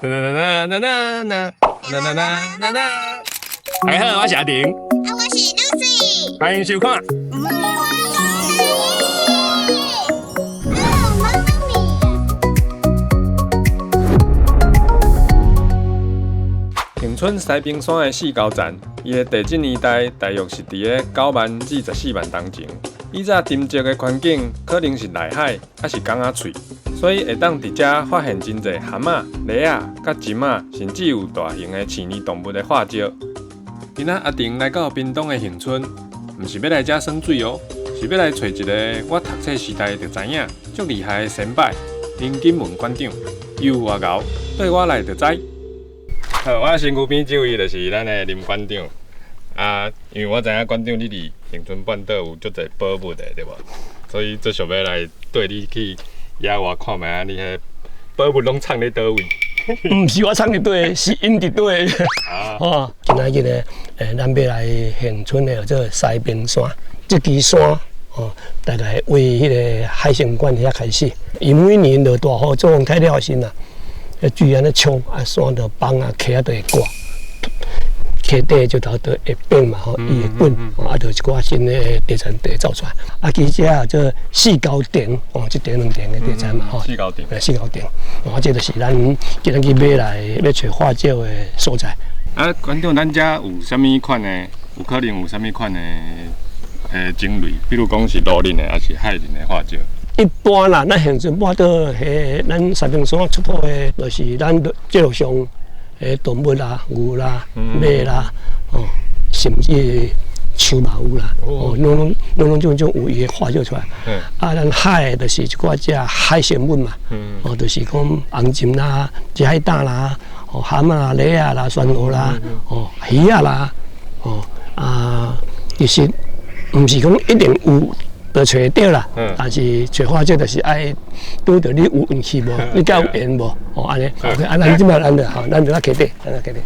啦啦啦啦啦啦啦啦啦！大家好，我是阿婷，啊，我是 Lucy，歡迎收看。恒春西冰山的四高层，伊的地震年代大約是佇咧9萬至14萬冬前。以早沉積的環境可能是內海，抑是港仔喙，所以會當佇遮發現真濟蚶仔、螺仔、佮鯓仔，甚至有大型的刺鯴動物的化石。今仔阿婷來到屏東的恒春，毋是欲來遮耍水哦，是欲來揣一個我讀冊時代就知影足厲害的先輩林錦文館長，伊有偌𠢕，綴我來就知。好，我身軀邊這位就是咱的林館長。啊，因為我知影館長你佇恆春半島有足濟寶物的，對無？所以這想欲來綴你去野外看覓仔，你彼寶物攏藏佇佗位？毋是我藏佇佗，是𪜶佇佗。哦，今仔日呢，咱欲來恆春的這個西冰山，這支山哦，大概為彼个海生館遐開始，伊每年落大雨，做風太了時啊，水按呢沖啊，山就崩啊，溪仔就會掛。溪底石頭就會變嘛吼，伊會滾，啊，就一寡新的地層就會走出來。啊，其實這做四高頂哦，這頂兩頂的地層嘛吼。四高頂。四高頂，哦，這就是咱今日去買來欲揣化石的所在。啊，館長，咱遮有啥物款的？有可能有啥物款的種類？比如講是陸林的，抑是海林的化石？一般啦，咱恆春半島彼咱西冰山出土的，就是咱這路上的動物啦、牛啦、馬啦，哦，甚至樹嘛有啦，哦，攏攏攏攏種種有伊的化石出來。啊，咱海的就是一寡這海鮮物嘛，哦，就是講紅鱔啦、這海膽啦、哦，蚶仔啦、螺仔啦、酸蚵啦、哦，魚仔啦，哦，啊，其實毋是講一定有就揣著啦，但是揣化石就是愛拄著你有運氣無，你才有緣無，哦，按呢，OK，啊，咱這擺咱就好，咱就來溪底，咱來溪底。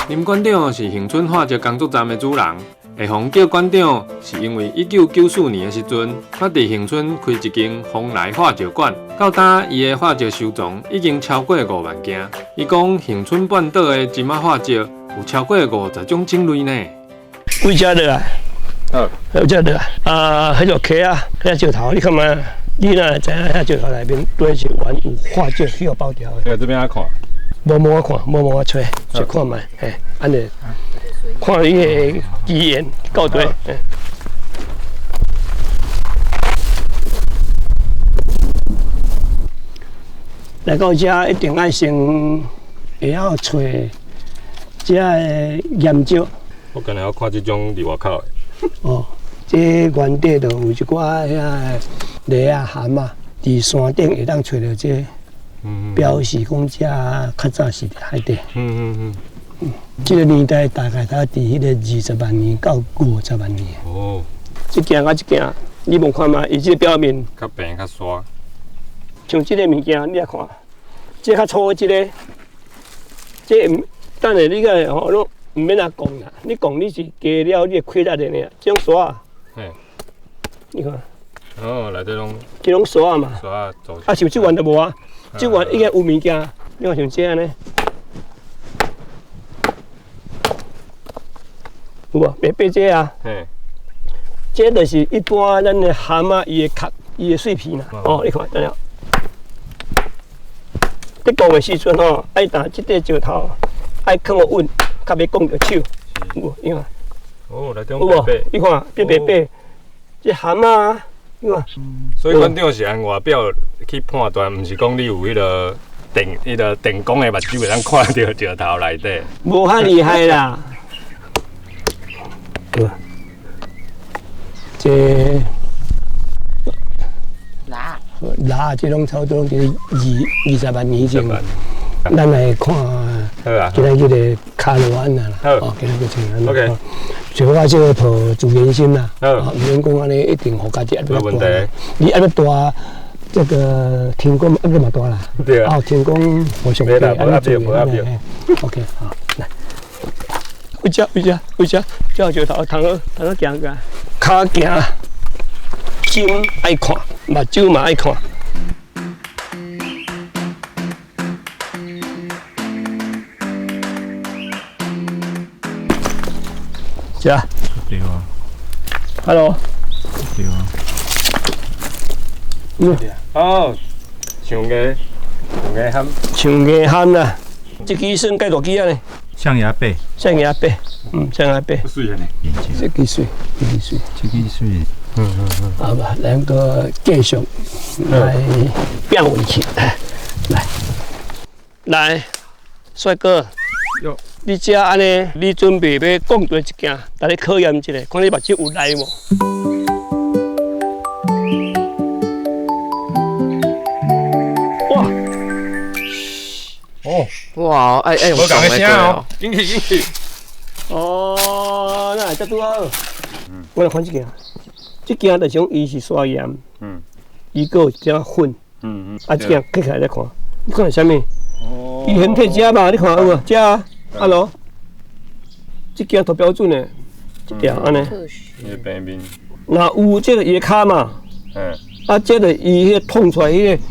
林館長是恆春化石工作站的主人，會予叫館長，是因為1994年的時陣，他佇恆春開一間蓬萊化石館，到今伊的化石收藏已經超過5萬件。伊講恆春半島的鯓仔化石有超過50種種類呢。為遮落來？有遮落來啊，彼個溪仔，彼石頭，你看覓？你若會知影遐石頭內面對是原有化石去予包掉的。對，這邊仔看。摸摸看，摸摸揣，揣看覓，嘿，按呢，看伊的機緣夠對。來到遮一定愛先會曉揣遮的岩石。我敢若要看這種佇外口的。哦，這原底就有一寡遐螺仔、蚶仔，佇山頂會當揣著這，表示講遮較早是佇海底。這個年代大概才佇彼個20萬年到50萬年。哦。這件佮這件，你無看覓？伊這個表面較平較沙。像這個物件，你來看，這較粗的這個，這毋等下你個吼攏毋免啊講啦，你講你是加了你的氣力的爾，這種沙，你看，哦，內底攏，這攏沙嘛，沙做。啊，像這款就無啊，這款應該有物件，你看像這按呢，有無？白白這啊，這就是一般咱的蚶仔伊的殼，伊的碎皮啦。哦，你看，等下，佇講的時陣吼，愛擔這塊石頭，愛囥予穩。較袂摃著手，有無？你看，哦，內底有無？你看變白白，這蚶仔，你看。所以館長是按外表去判斷，毋是講你有彼个電、彼个電光的目睭會當看著石頭內底。無遐厲害啦。對。這螺，螺這攏差不多佇20萬年前。咱來看，今仔日的卡羅安啦，哦，今仔日穿按呢。像我這個抱自尊心啦，毋免講按呢一定予家己壓力大。你壓力大，這個天公壓力嘛大啦。對啊。哦，天公無上帝按呢做的。OK，好，來。有只有只有只，這石頭通好通好行過，跤行，心愛看，目睭嘛愛看。是啊。對啊。 Hello。對啊。嗯。哦，象牙，象牙蚶。象牙蚶啦，這支算幾大支啊呢？象牙貝。象牙貝，象牙貝。媠呢？這支媠，這支媠。這支媠。好吧，兩個繼續來變回去，來，來，帥哥，你這按呢，你準備欲講對一件，來你考驗一下，看你目睭有來無？哇！哦！哇！愛愛用無仝的聲哦，緊去緊去。哦，那這拄好。我來看這件。這件就是講，伊是砂岩，伊閣有一點粉，啊，這件揭起來來看，你看是啥物？伊現體這嘛，你看有無？這啊，阿羅，這件圖標準的，這條按呢。伊的平面。若有這个伊的跤嘛，啊，這个伊彼個捅出來彼個，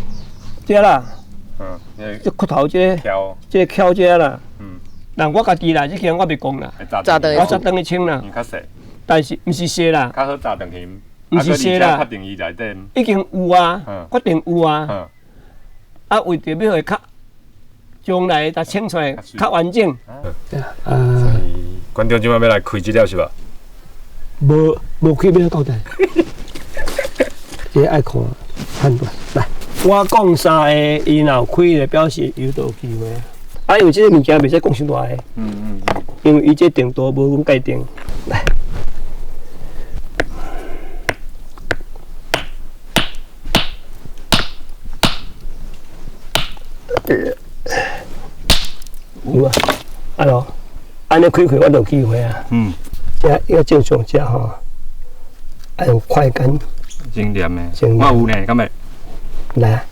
這啦，這骨頭這個，這個翹這啦，人我家己啦，這件我袂講啦，我紮轉去穿啦。但是毋是踅啦，較好紮轉去，毋是踅啦，確定伊內底已經有啊，確定有啊，啊，為著欲予較將來才穿出來較完整。啊，館長這擺欲來開這粒是無？無無開欲交代，這愛看判斷。來，我講三个，伊若有開就表示有就有機會。啊，因為這个物件袂使講傷大个，因為伊這程度無阮界定。來。有啊，阿羅，按呢開開我就有機會啊。這一個正常食吼，愛有快感。真黏的，我有呢，敢會？來啊！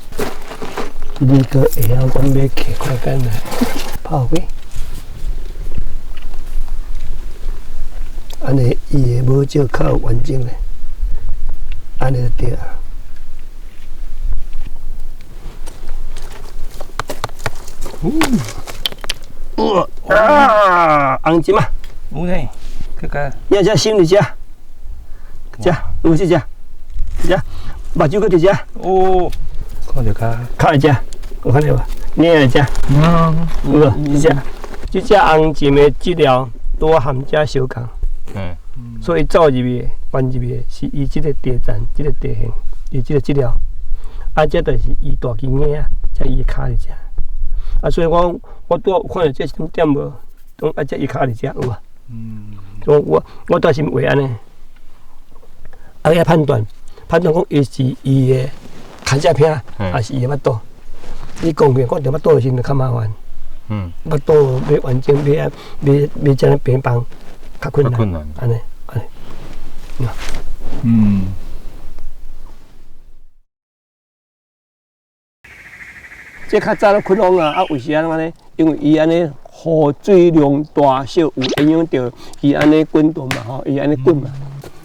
你閣會曉講欲揢快感來，拍開。按呢伊的母石較有完整咧，按呢就對啊。哇啊！紅針啊！有呢，這個。你這心佇這，這有這隻，這目睭閣佇這。哦，看著較。較佇這，有看著無？你佇這。有無？這隻，這隻紅針的質料拄仔含這相仝。所以走入去、關入去是伊這个地層、這个地形、伊這个質料。啊，這就是伊大支眼啊，才伊的跤佇這。啊，所以我我拄有看著這什點無，講啊，這伊跤佇這有無？我我我拄是話按呢，啊，遐判斷判斷講伊是伊的牽只片，還是伊的腹肚？你講過，講著腹肚的時陣就較麻煩。腹肚欲完整，欲啊，欲欲這樣平放，較困難。按呢，按呢。這較早攏開放啊，啊，為啥按呢？因為伊按呢雨水量大小有影響著伊按呢滾動嘛，吼，伊按呢滾嘛。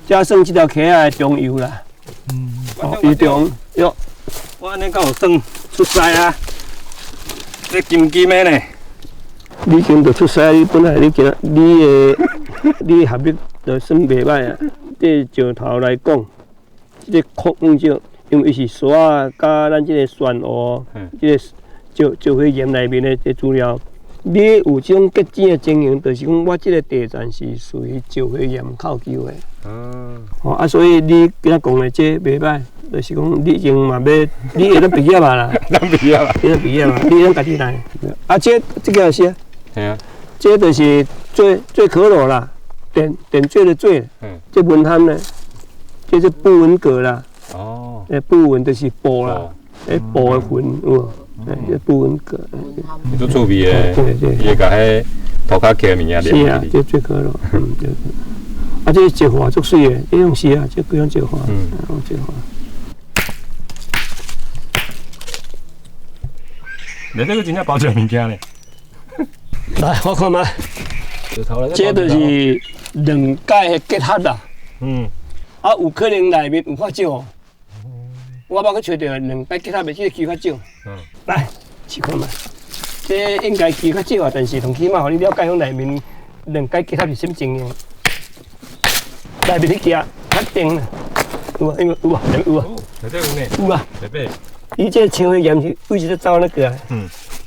這算這條溪仔的中游啦。哦，伊中喲。我按呢敢有算出師啊？這金金的呢？你已經就出師，你本來你今你的你學歷就算袂歹啊。這石頭來講，這個礦物質，因為伊是沙佮咱這個玄武，這個石石灰岩內面的這資料，你有這種結晶的情形，就是講我這個地層是屬於石灰岩靠丘的。哦啊，所以你今仔講的這袂歹，就是講你已經嘛欲，你會當畢業啊啦。當畢業啊？你當畢業啊？你當家己來。啊，這這个是啊。係啊。這就是最最可樂啦，點點綴的綴。這文翰呢，這是布紋閣啦。哦。布紋就是布啦，布的紋有無？這布紋閣。伊足趣味的，伊會共彼塗跤刻的物件。是啊，這最可樂。對。啊，這石化足媠的，這種是啊，這幾種石化，攏石化。你這个真正包一个物件咧。來，我看覓。這就是兩界的結合啦。啊，有可能內面有較少。我捌去揣著兩界結合的這个機較少。來，試看覓。這應該機較少啊，但是同起碼予你了解講內面兩界結合是啥物情形。內面彼件較定，有啊，因為有啊，有啊，內底有呢，有啊。內底。伊這個像的岩是對一個走那個啊，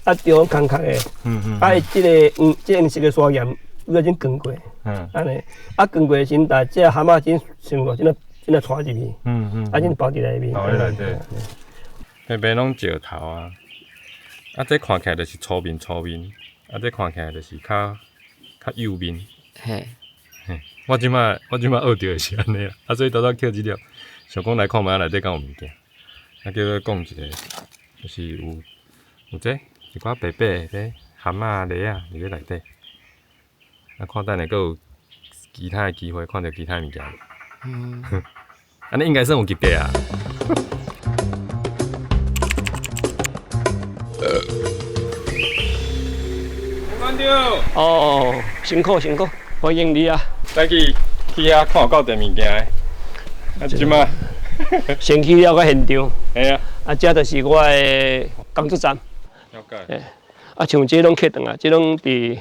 啊，中空空的，啊，伊這个黃，這個黃色的砂岩，有已經扛過，按呢，啊，扛過的時陣，但這个蛤蟆真想過，真啊真啊帶入去，啊，真包佇內面。包佇內底。那邊攏石頭啊，啊，這看起來就是粗面粗面，啊，這看起來就是較較幼面。嘿，我這擺學著的是按呢啦，啊，所以拄拄抾這粒，想講來看覓仔內底敢有物件，啊，叫做講一个，就是有這一寡白白的這蚶仔螺仔佇咧內底，啊，看等下閣有其他的機會看著其他的物件。按呢應該算有及格啊。館長。哦，辛苦辛苦，歡迎你啊！早起去遐看有夠濟物件的，啊，這擺先去了個現場。嘿啊。啊，這就是我的工作站。了解。啊，像這攏客轉啊，這攏佇，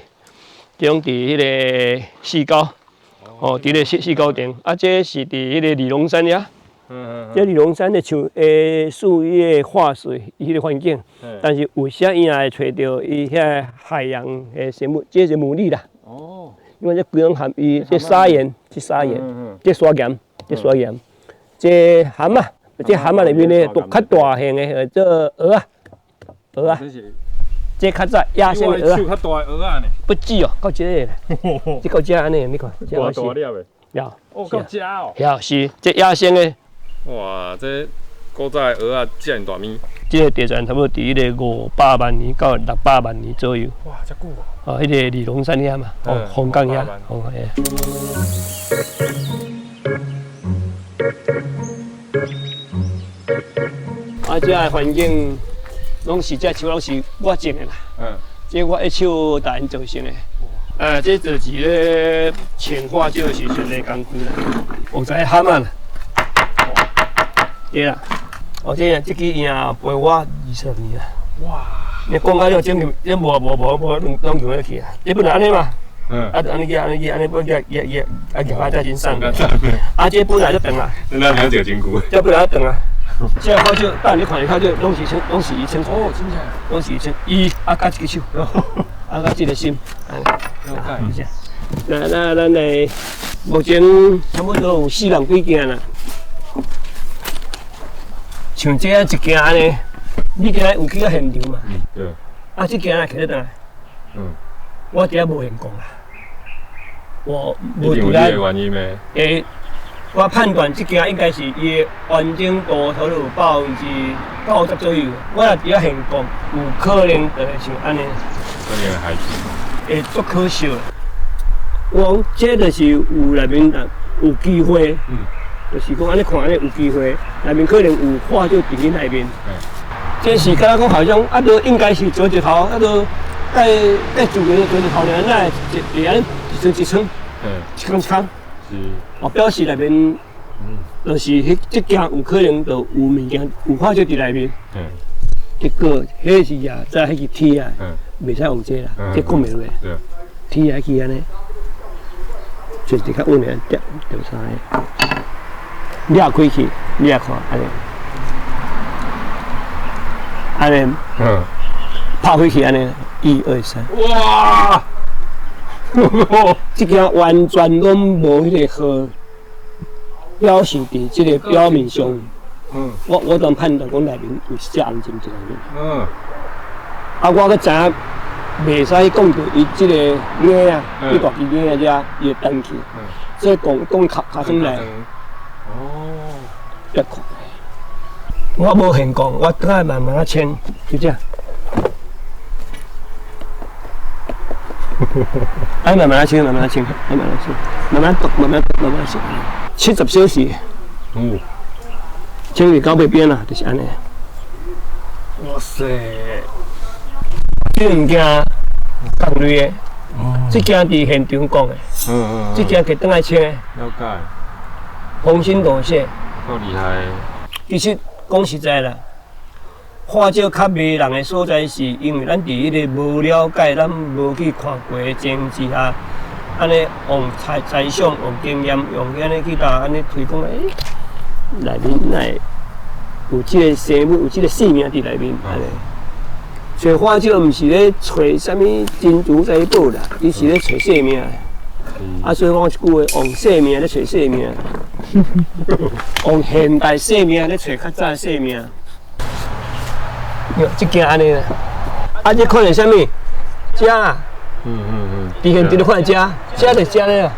這攏佇彼个四高，哦，佇咧四四高頂。啊，這是佇彼个二龍山遐。這二龍山的樹樹伊的化石，伊彼个環境。但是有時伊也會揣著伊遐海洋的生物，這是牡蠣啦。因為這規攏含伊這砂岩，這砂岩，這砂岩，這砂岩，這蚶仔，這蚶仔內面咧，都較大型的，做蚵仔，蚵仔。這較早野生的蚵仔。手較大的蚵仔呢？不止哦，到這个，這到這按呢，你看，這大粒的。有。哦，到這哦。有是，這野生的。哇，這古早的蚵仔遮爾大物。這个地層差不多佇彼个500萬年到600萬年左右。哇，遮久哦。哦，彼个二龍山遐嘛，哦，鳳岡遐，鳳岡遐。啊，這个環境攏是這樹攏是我種的啦。這我一手帶𪜶造成的。這就是咧穿化石時陣的工具啦。有知蛤蟆啦。對啦。哦，這這支贏陪我20年啦。哇！你講到了，整個這無無無無，攏攏用得去啊！你本來按呢嘛，啊，按呢去，按呢去，按呢本來也也啊，夾啊，才真爽。啊，這本來就長啊。那兩隻真久。這本來就長啊。這好少，等你看伊較少，攏是穿，攏是伊穿。哦，真正。攏是伊穿，伊啊，佮一支手，啊，佮這个心。了解。那那咱來，目前差不多有四人幾件啦。像這一件按呢，你今日有去到現場嘛？對。啊，這件摕倒來。我佇遐無現講啦。我無一定有你的原因咩？欸，我判斷這件應該是伊的完整度差不多有90%左右。我若佇遐現講，有可能就會像按呢。可能會害去。會足可惜。我講這就是有內面有機會。就是講按呢看，按呢有機會，內面可能有化石佇咧內面。這是敢若講好像啊，都應該是做一頭，啊都帶帶自然做一頭爾，哪會會按呢一層一層，一空一空。是。哦，表示內面，就是彼這件有可能就有物件有化石佇內面。結果，彼是也在彼個鐵啊，袂使用這啦，這講袂落。鐵啊去按呢，就是較穩的，疊疊三个。掠開去，你來看，按呢，按呢，拍開去按呢，一二三，哇！這件完全攏無彼个號，表示佇這个表面上，我當判斷講內面有一隻紅針佇內面。啊，我閣知影，袂使講著伊這个眼啊，伊大支眼啊，遮伊會彈去，所以講講尻尻轉來。哦，一看，我無現講，我等下慢慢仔清，就這樣。哎，慢慢仔清，慢慢仔清，慢慢仔清，慢慢剁，慢慢剁，慢慢清。70小時。哦。清佇狗尾邊啦，就是按呢。哇塞！這物件仝類的，這件佇現場講的。這件摕轉來清的。了解。紅心大寫。夠厲害。其實講實在啦，化石較迷人的所在，是因為咱佇彼个無了解、咱無去看過的前提下，按呢用猜想、用經驗、用按呢去共按呢推講，內面哪會有這个生物，有這个生命佇內面，按呢。揣化石毋是咧揣啥物珍珠財寶啦，伊是咧揣生命。啊，所以我講一句話，用生命咧揣生命，用現代生命咧揣較早生命。這件按呢啦，啊，這看著啥物？遮啊，佇現在咧看遮，遮就遮咧啦。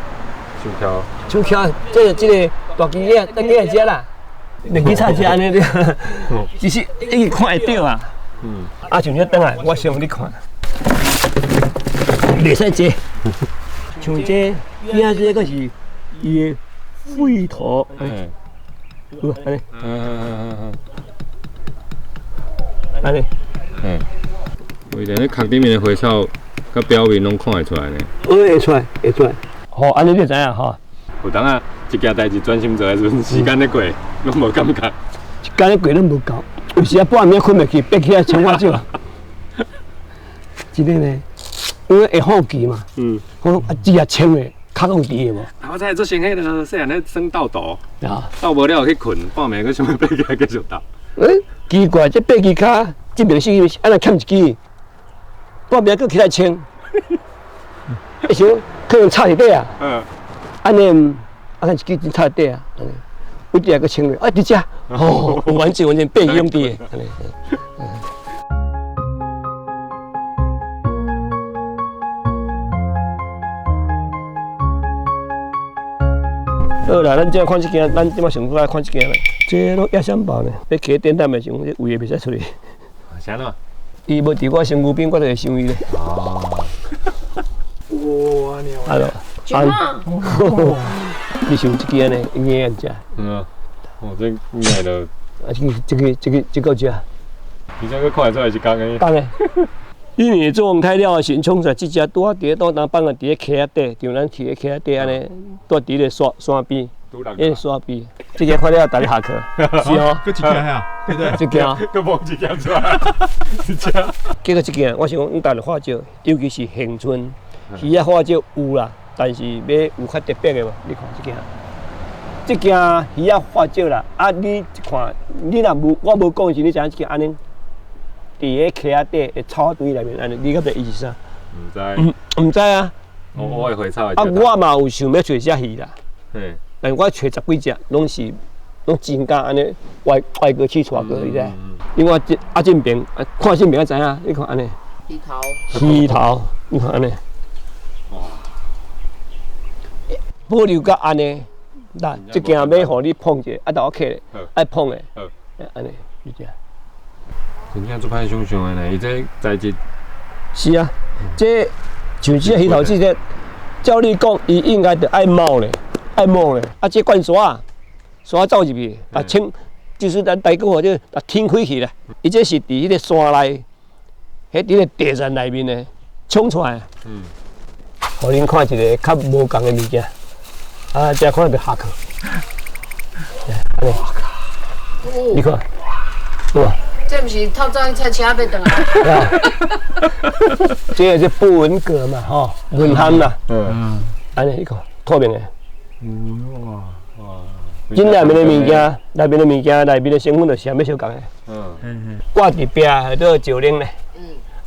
手抾。手抾，這個大機仔，大機仔遮啦，兩支叉遮按呢咧，其實已經看會著啊。啊，像這轉來，我先予你看，袂使坐。像這囝這個是伊的肺頭，有按呢，按呢，為著咧殼頂面的花草，佮表面攏看會出來呢。會出來，會出來。吼，按呢你就知影吼。有當啊，一件代誌專心做的時陣，時間咧過，攏無感覺。一工咧過攏無夠，有時啊半暝睏袂去，爬起來穿我少。這個呢，因為會好奇嘛。我講啊，這也穿的，較有佇的無？啊，我知做先彼個細漢咧耍鬥圖，啊，鬥無了去睏，半暝閣想欲爬起來繼續鬥。奇怪，這爬起跤，這邊是按怎欠一支，半暝閣起來穿，會想可能插佇底啊。按呢，啊，一支真插佇底啊，按呢，有一個穿落，啊，佇遮，哦，完全完全爬起攏佇的，按呢。好啦，咱這看這間，咱這擺上過來看這間啦。這攏野生包呢，欲起電燈的時陣，這位袂使出去。啥喏？伊無佇我身軀邊，我就會想伊咧。哦。哇，你啊咯，你想這支按呢，硬按食？嗯，哦，這硬的。啊，這個這個食。你這個看會出來是公的。公的。因為做王太了的時陣，創出來這隻拄仔佇咧倒單放啊，佇咧溪仔底，像咱去咧溪仔底按呢，拄佇咧山山邊，彼个山邊，這個看了逐日下課，是哦。閣一件啊，對不對？這件，閣無一件出來，一隻。結果這件，我想講，咱逐日化石，尤其是恆春魚仔化石有啦，但是欲有較特別的無？你看這件，這件魚仔化石啦，啊，你一看，你若無我無講時，你知影這件按呢？佇咧溪仔底的草堆內面，按呢，你敢知伊是啥？毋知。毋知啊。我會回草。啊，我嘛有想欲揣隻魚啦。但我揣十幾隻，攏是攏真敢按呢歪歪過去錯過，你知？因為我這啊這邊啊看這邊才知影，你看按呢。魚頭。魚頭，你看按呢。哇！保留甲按呢，嗱，這件欲予你碰者，啊，豆我客咧，愛碰的，按呢，就這。真正足歹想像的呢，伊這材質。是啊，這像這魚頭這個，照你講，伊應該著愛冒咧，愛冒咧。啊，這灌沙，沙走入去，啊清，就是咱台語話這啊天開去啦。伊這是佇彼个山內，彼佇个地層內面的衝出來。予恁看一个較無仝的物件，啊，這看著下課。按呢，你看，有無？這毋是透早菜車欲轉來。這個是布紋閣嘛，吼，文蛤啦。按呢，你看，透明的。哇哇！真內面的物件，內面的物件，內面的成分就是啥物相仝的。掛佇壁叫做石奶咧。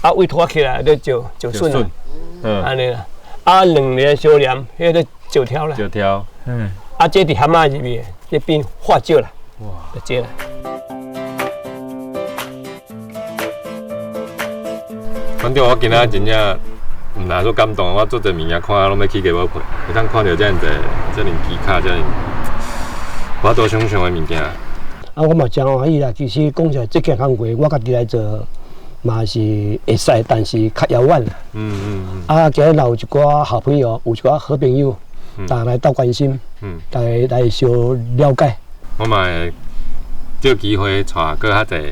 啊，位拖起來叫做石筍。按呢啦。啊，兩个相連，彼个石條啦。石條。啊，這佇蛤仔入去，這變化石啦。哇！就這啦。反正我今仔真正毋若足感動，我足濟物件看攏欲起雞毛皮，會當看著遮爾濟、遮爾奇卡、遮爾無法度想像的物件。啊，我嘛誠歡喜啦。其實講起來，這件工課我家己來做嘛是會使，但是較遙遠啦。啊，今日若有一寡好朋友，有一寡好朋友，大家來鬥關心，大家來相了解。我嘛會藉機會帶閣較濟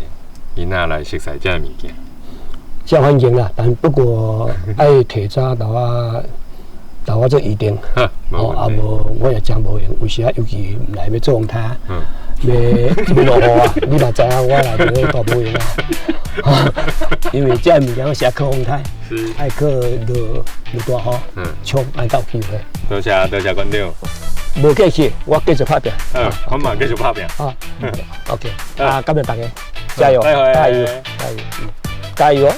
囡仔來熟悉這个物件。真歡迎啦，但不過愛提早同我投我做預定。哦，啊無我也真無閒，有時啊尤其毋來欲做風颱，欲欲落雨啊，你嘛知影我來就咧大無閒啊。因為這个物件攏是愛靠風颱，愛靠落落大雨，衝愛較有機會。多謝多謝館長。無客氣，我繼續拍拚。嗯，我嘛繼續拍拚。啊，OK，啊，感謝大家，加油，加油，加油，加油哦！